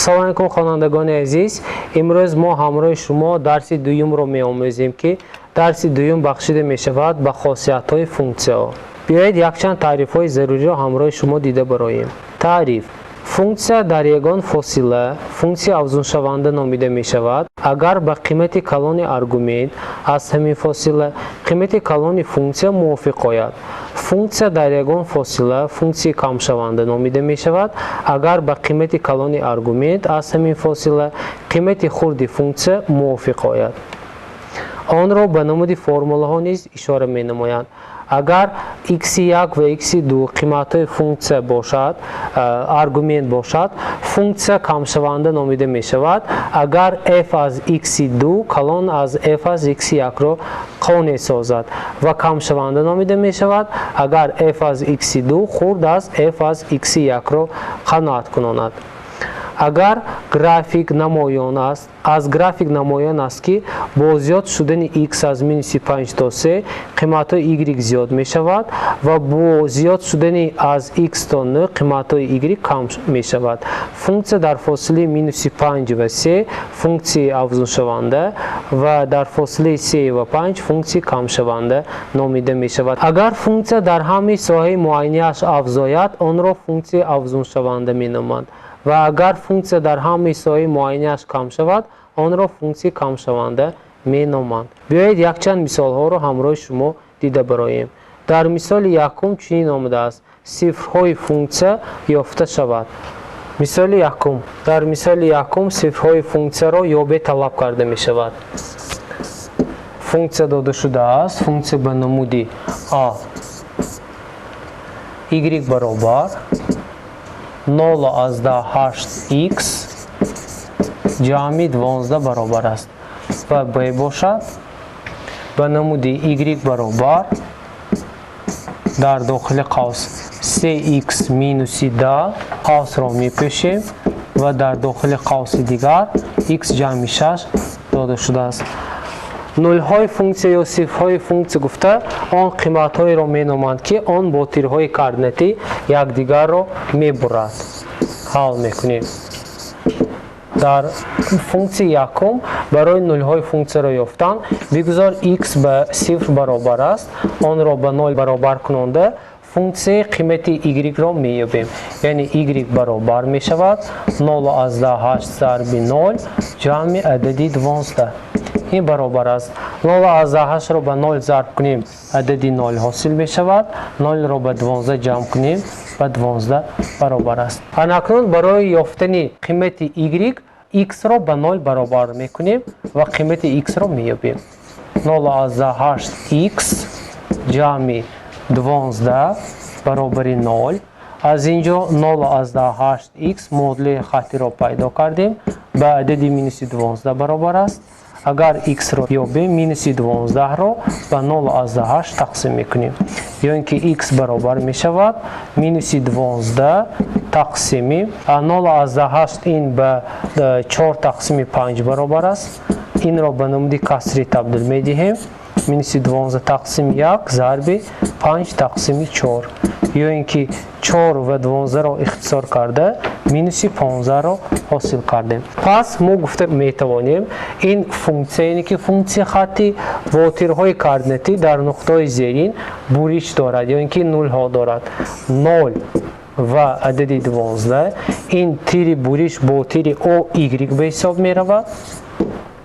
Ассалому алайкум, хонандагони азиз. Имрӯз мо ҳамроҳи шумо дарси дуюмро меомӯзем, ки дарси дуюм бахшида мешавад ба хосиятҳои функсияҳо. Биёед, якчанд таърифҳои заруриро ҳамроҳи шумо дида бароем. Таъриф: функсия дар ягон фосила функсияи афзуншаванда номида мешавад, агар ба қимати калони аргумент аз ҳамин фосила қимати калони функсия мувофиқ ояд. Функсия дар ягон фосила функсияи камшаванда номида мешавад, агар ба қимати калони аргумент аз ҳамин фосила қимати хурди функсия мувофиқ ояд. Онро ба намуди формулаҳо низ ишора менамоянд. Агар x1 ва x2 қиматҳои функсия бошад, аргумент бошад, функсия камшаванда номида мешавад, агар f аз x2 калон аз f аз x1-ро қонеъ созад, ва камшаванда номида мешавад, агар f аз x2 хурд аз f аз x1-ро қаноат кунонад. Агар график намоён аст, аз график намоён аст, ки бо зиёд шудани x аз минуси 5 то 3 қиматҳои y зиёд мешавад ва бо зиёд шудани аз x то 9 қиматҳои y кам мешавад, функсия дар фосилаи минуси 5 ва 3 функсияи афзуншаванда ва дар фосилаи 3 ва 5 функсияи камшаванда номида мешавад. Агар функсия дар ҳамаи соҳаи муайянияш афзояд, онро функсияи афзуншаванда меноманд, ва агар функсия дар ҳамаи соҳаи муайянияш кам шавад, онро функсияи камшаванда меноманд. Биёед, якчанд мисолҳоро ҳамроҳи шумо дида бароем. Дар мисоли якум чунин омадааст: сифрҳои функсия ёфта шавад. Мисоли якум: дар мисоли якум сифрҳои функсияро ёбе талаб карда мешавад. Функсия дода шудааст, функсия ба намуди а y баробар 0,8 x ҷамъи 12 баробар аст ва b бошад ба намуди y баробар дар дохили қавс 3x минуси 10, қавсро мепӯшем ва дар дохили қавси дигар x ҷамъи 6 дода шудааст. Нулҳои функсия ё сифрҳои функсия гуфта он қиматҳоеро меноманд, ки он бо тирҳои координатӣ якдигарро мебурад. Ҳал мекунем. Дар функсияи якум барои нулҳои функсияро ёфтан бигузор x ба сифр баробар аст, онро ба нол баробар кунонда функсияи қимати y-ро меёбем, яъне y баробар мешавад 0,8 зарби 0 ҷамъи адади 12. Ин баробар аст 0,8-ро ба 0 зарб кунем, адади 0 ҳосил мешавад, 0-ро ба 12 ҷамъ кунем, ба 12 баробар аст. Анакнун барои ёфтани қимати y x-ро ба 0 баробар мекунем ва қимати x-ро меёбем. 0,8 x ҷамъи 12 баробари 0. Аз ин ҷо 0,8 x муодилаи хаттиро пайдо кардем, ба адади минуси 12 баробар аст. Агар x-ро ёбем, минуси 12-ро ба 0,8 тақсим мекунем, ё ин ки x баробар мешавад минуси 12 тақсими 0,8, ин ба 4 тақсими 5 баробар аст. Инро ба намуди касрӣ табдил медиҳем: минуси 12 тақсими 1 зарби 5 тақсими 4, ё ин ки 4 ва 12-ро ихтисор карда минуси 15-ро ҳосил кардем. Пас мо гуфта метавонем, ин функсия, яъне ки функсияи хаттӣ, бо тирҳои координатӣ дар нуқтаҳои зерин буриш дорад, ё ин ки нулҳо дорад: 0 ва адади 12. Ин тири буриш бо тири оy ба ҳисоб меравад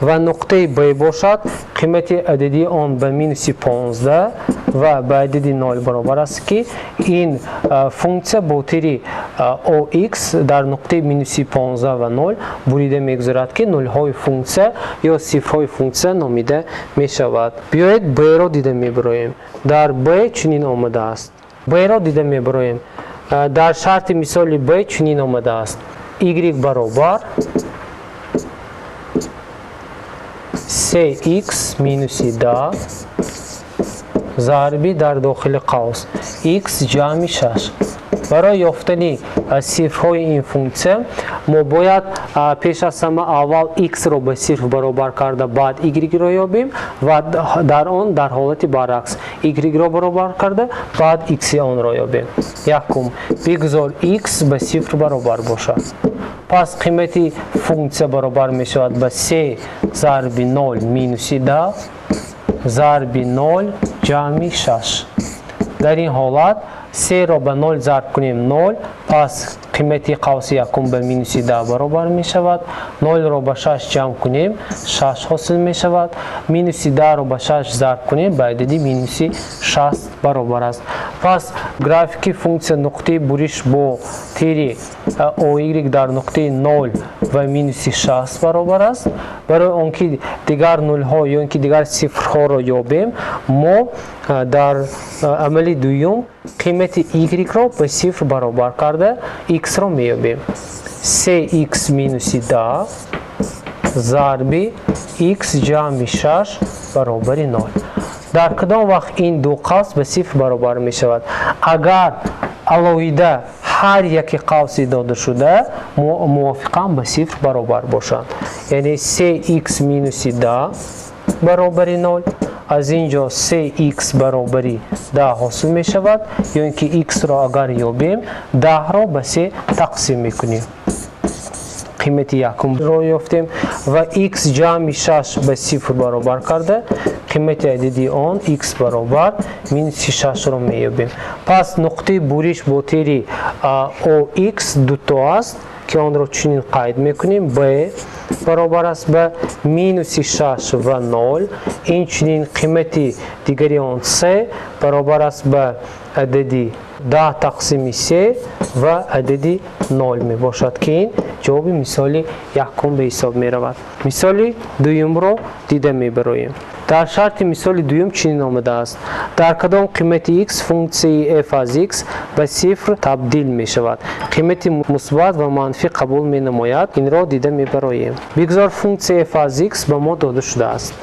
ва нуқтаи б бошад, қимати ададии он ба минуси 15 ва ба адади 0 баробар аст, ки ин функсия бо тири ox дар нуқтаи минуси 15 ва 0 бурида мегузарад, ки нулҳои функсия ё сифрҳои функсия номида мешавад. Биёед, б-ро дида мебароем. Дар б чунин омадааст. Б-ро дида мебароем. Дар шарти мисоли б чунин омадааст: y баробар 3x минуси 10 зарби дар дохили қавс x ҷамъи 6. Барои ёфтани сифрҳои ин функсия мо бояд пеш аз ҳама аввал x-ро ба сифр баробар карда, баъд y-ро ёбем ва дар он дар ҳолати баръакс y-ро баробар карда, баъд x-и онро ёбем. Якум, бигузор x ба сифр баробар бошад. Пас қимати функсия баробар мешавад ба 3 зарби 0 минуси 10 зарби 0 ҷамъи 6. Дар ин ҳолат 3-ро ба 0 зарб кунем 0, пас қимати қавси якум ба минуси 10 баробар мешавад. 0-ро ба 6 ҷамъ кунем 6 ҳосил мешавад. Минуси 10-ро ба 6 зарб кунем ба адади минуси 60 баробар аст. Пас графики функсия нуқтаи буриш бо тири OY дар нуқтаи 0 ва минуси 60 баробар аст. Барои он ки дигар нулҳо ё ин ки дигар сифрҳоро ёбем, мо дар амали дуюм қимати y-ро ба сифр баробар карда x-ро меёбем. 3x минуси 10 зарби x ҷамъи 6 баробари 0. Дар кадом вақт ин ду қавс ба сифр баробар мешавад? Агар алоҳида ҳар яке қавси додашуда мувофиқан ба сифр баробар бошанд. Яъне 3x минуси 10 баробари 0, аз ин ҷо 3x баробари 10 ҳосил мешавад, ё ин ки x-ро агар ёбем 10-ро ба 3 тақсим мекунем. Қимати якумро ёфтем ва x ҷамъи 6 ба сифр баробар карда қимати адади он x баробар минуси 6-ро меёбем. Пас нуқтаи буриш бо тири OX дуто аст, ки онро чунин қайд мекунем: b баробар аст ба минуси 6 ва 0. Инчунин қимати дигари он c баробар аст ба адади 10 тақсими 3 ва адади 0 мебошад, ки ин ҷавоби мисоли якум ба ҳисоб меравад. Мисоли дуюмро дида мебароем. Дар шарти мисоли дуюм чунин омадааст: дар кадом қимати x функсияи f аз x ба сифр табдил мешавад, қимати мусбат ва манфӣ қабул менамояд? Инро дида мебароем. Бигзор функсияи f аз x ба мо дода шудааст.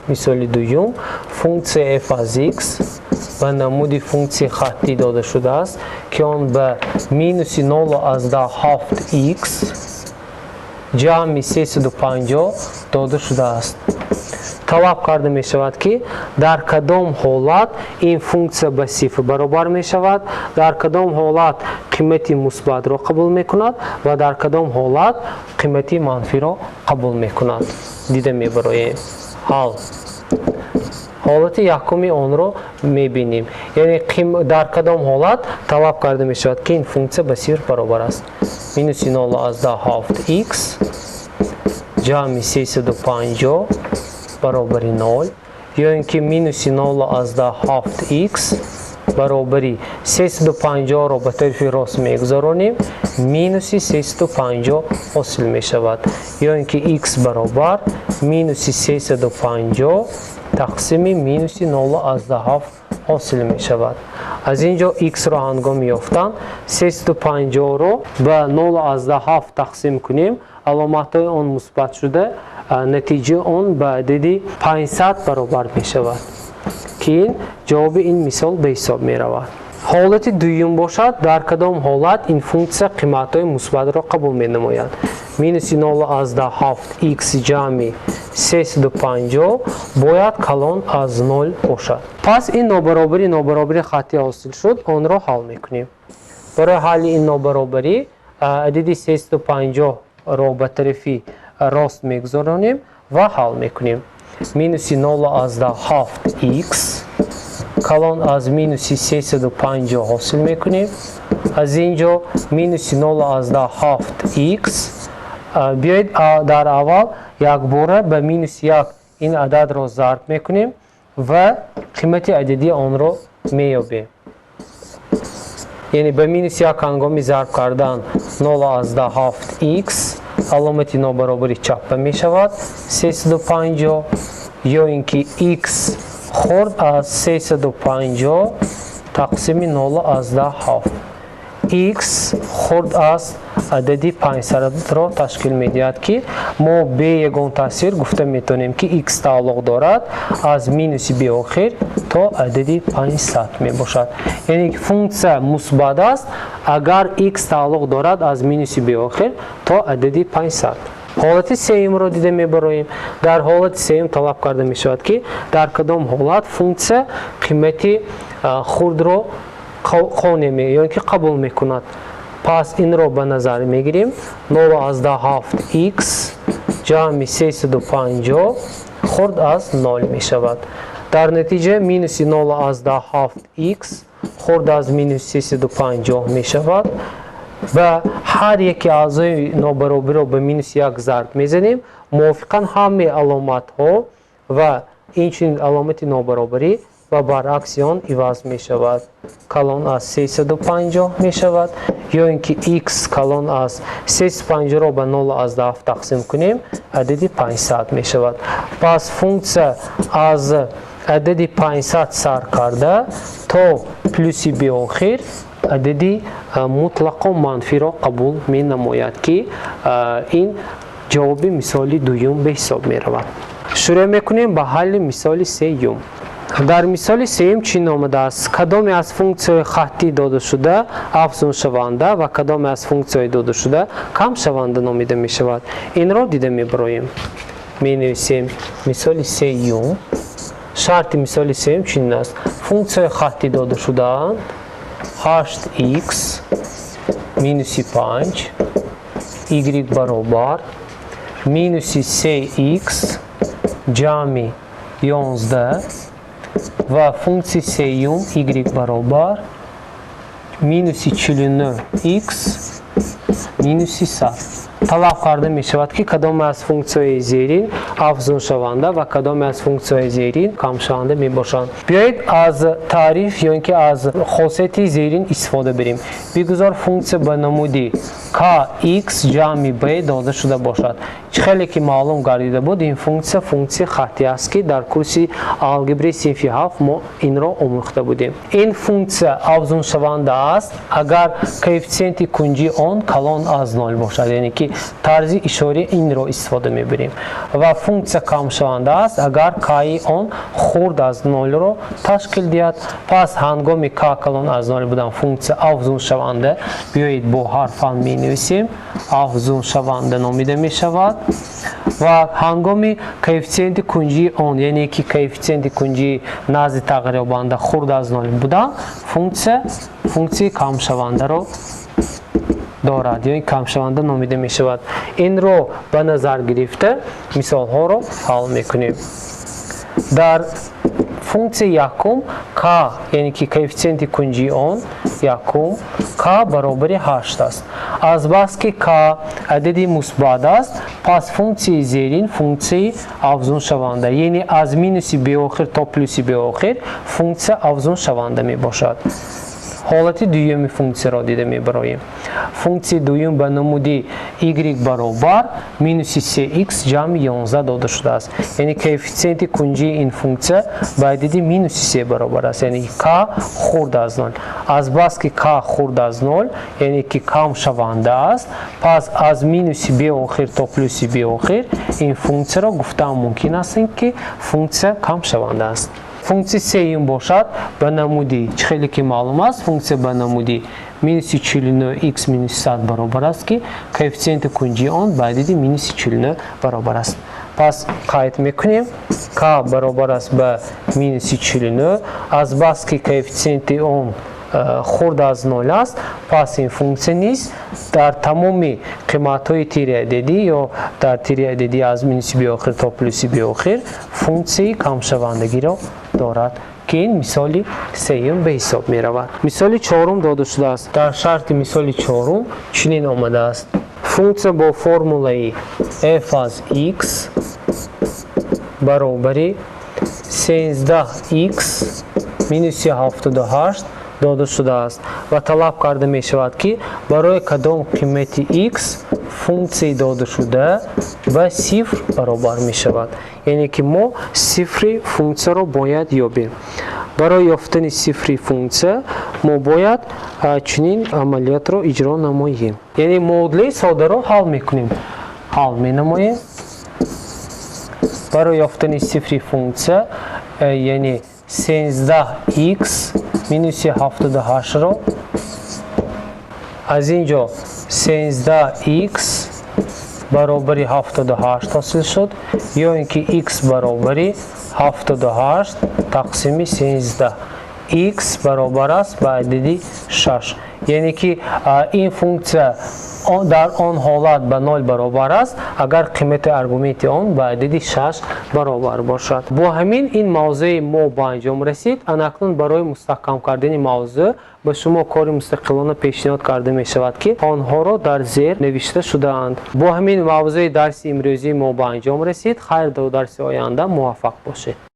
Мисоли дуюм: функсия f аз x ба намуди функсияи хаттӣ дода шудааст, ки он ба минуси 0,7 x ҷамъи 350 дода шудааст. Талаб карда мешавад, ки дар кадом ҳолат ин функсия ба сифр баробар мешавад, дар кадом ҳолат қимати мусбатро қабул мекунад ва дар кадом ҳолат қимати манфиро қабул мекунад. Дида мебароем. Ҳал. Ҳолати якуми онро мебинем, яъне дар кадом ҳолат талаб карда мешавад, ки ин функсия ба сифр баробар аст. Минуси 0,7 x ҷамъи 350 баробари 0, ё ин ки минуси 0,7 x баробари 350-ро ба тарафи рост мегузаронем, минуси 350 ҳосил мешавад, ё ин ки x баробар минуси 350 тақсими минуси 0,7 ҳосил мешавад. Аз ин ҷо x-ро ҳангоми ёфтан 350-ро ба 0,7 тақсим кунем, аломатҳои он мусбат шуда, натиҷаи он ба адади 500 баробар мешавад, ки ин ҷавоби ин мисол ба ҳисоб меравад. Ҳолати дуюм бошад, дар кадом ҳолат ин функсия қиматҳои мусбатро қабул менамояд? Минуси 0,7 x ҷамъи 350 бояд калон аз 0 бошад. Пас ин нобаробари хаттӣ ҳосил шуд, онро ҳал мекунем. Барои ҳалли ин нобаробарӣ адади 350-ро ба тарафи рост мегузаронем ва ҳал мекунем. Минуси 0,7 x калон аз минуси 350 ҳосил мекунем. Аз ин ҷо минуси 0,7 x, биёед, дар аввал якбора ба минуси 1 ин ададро зарб мекунем ва қимати ададии онро меёбем. Яъне ба минуси 1 ҳангоми зарб кардан 0,7 x, аломати нобаробари чаппа мешавад 350, ё ин ки x хурд аз 350 тақсими 0,7, x хурд аз адади 500-ро ташкил медиҳад, ки мо бе ягон таъсир гуфта метавонем, ки x тааллуқ дорад аз минуси беохир то адади 500 мебошад. Яъне ки функсия мусбат аст, агар x тааллуқ дорад аз минуси беохир то адади 500. Ҳолати сеюмро дида мебароем. Дар ҳолати сеюм талаб карда мешавад, ки дар кадом ҳолат функсия қимати хурдро қонеъ ё ки қабул мекунад. Пас инро ба назар мегирем: 0,7 x ҷамъи 350 хурд аз 0 мешавад. Дар натиҷа минуси 0,7 x хурд аз минус 350 мешавад ва ҳар яке аъзои нобаробиро ба минус 1 зарб мезанем. Мувофиқан ҳамаи аломатҳо ва инчунин аломати нобаробарӣ ва баръакси он иваз мешавад. Калон аз 350 мешавад, ё ин ки x калон аз 350-ро ба 0,7 тақсим кунем, адади 500 мешавад. Пас функсия аз адади 500 сар карда то плюси беохир адади мутлақо манфиро қабул менамояд, ки ин ҷавоби мисоли дуюм ба ҳисоб меравад. Шурӯъ мекунем ба ҳалли мисоли сеюм. Дар мисоли сеюм чӣ омадааст? Кадоме аз функсияҳои хаттӣ додашуда афзуншаванда ва кадоме аз функсияҳои додашуда камшаванда номида мешавад? Инро дида мебароем. Менависем: мисоли сеюм. Шарти мисоли сеюм чунин аст: функсияҳои хаттӣ дода шудаанд 8x минуси 5 y баробар минуси 3x ҷамъи 11 ва функсияи сеюм y баробар минуси 49x минуси 100. Талаб карда мешавад, ки кадоме аз функсияҳои зерин афзуншаванда ва кадоме аз функсияҳои зерин камшаванда мебошанд. Биёед, аз таъриф ё ин ки аз хосияти зерин истифода барем. Бигузор функсия ба намуди kx ҷамъи b дода шуда бошад. Чӣ хеле ки маълум гардида буд, ин функсия функсияи хаттӣ аст, ки дар курси алгебраи синфи 7 мо инро омӯхта будем. Ин функсия афзуншаванда аст, агар коэффитсиенти кунҷии он калон аз нол бошад, яъне ки тарзи ишораи инро истифода мебарем, ва функсия камшаванда аст, агар каи он хурд аз нолро ташкил диҳад. Пас ҳангоми к калон аз нол будан функсия афзуншаванда, биёед, бо ҳарфан менависем, афзуншаванда номида мешавад, ва ҳангоми коэффитсиенти кунҷии он, яъне ки коэффитсиенти кунҷии назди тағйирёбанда хурд аз нол будан, функсия функсияи камшавандаро дорад ё ин камшаванда номида мешавад. Инро ба назар гирифта мисолҳоро ҳал мекунем. Дар функсияи якум к, яъне ки коэффитсиенти кунҷии он якум к баробари 8 аст. Азбаски к адади мусбат аст, пас функсияи зерин функсияи афзуншаванда, яъне аз минуси беохир то плюси беохир функсия афзуншаванда мебошад. Ҳолати дуюми функсияро дида мебароем. Функсияи дуюм ба намуди y баробар минуси 3x ҷамъи 11 дода шудааст, яъне коэффитсиенти кунҷии ин функсия ба адади минуси 3 баробар аст, яъне к хурд аз нол. Азбаски к хурд аз нол, яъне ки камшаванда аст, пас аз минуси беохир то плюси беохир ин функсияро гуфтан мумкин аст, ки функсия камшаванда аст. Функсияи сеюм бошад ба намуди, чӣ хеле ки маълум аст, функсия ба намуди минуси 49 x минуси 100 баробар аст, ки коэффитсиенти кунҷии он ба адади минуси 49 баробар аст. Пас қайд мекунем: к баробар аст ба минуси 49. Азбаски коэффитсиенти он хурд аз нол аст, пас ин функсия низ дар тамоми қиматҳои тири ададӣ ё дар тири ададӣ аз минуси беохир то плюси беохир функсияи камшавандагиро дорад, ки ин мисоли сеюм ба ҳисоб меравад. Мисоли чорум дода шудааст. Дар шарти мисоли чорум чунин омадааст: функсия бо формулаи f аз x баробари 13x минуси 78 дода шудааст ва талаб карда мешавад, ки барои кадом қимати x функсияи додашуда ба сифр баробар мешавад, яъне ки мо сифри функсияро бояд ёбем. Барои ёфтани сифри функсия мо Мо бояд чунин амалиётро иҷро намоем, яъне муодилаи содаро ҳал мекунем. Ҳал менамоем барои ёфтани сифри функсия, яъне 13 х минуси 78-ро. Аз ин ҷо 13 х баробари 78 ҳосил шуд ё ин ки х баробари 78 тақсими 13. Х баробар аст ба адади 6, яъне ки ин функсия дар он ҳолат ба 0 баробар аст, агар қимати аргументи он ба адади 6 баробар бошад. Бо ҳамин ин мавзӯи мо ба анҷом расид. Анакнун барои мустаҳкам кардани мавзӯъ ба шумо кори мустақилона пешниҳод карда мешавад, ки онҳоро дар зер навишта шудаанд. Бо ҳамин мавзӯи дарси имрӯзии мо ба анҷом расид. Хайр, до дарси оянда муваффақ бошед.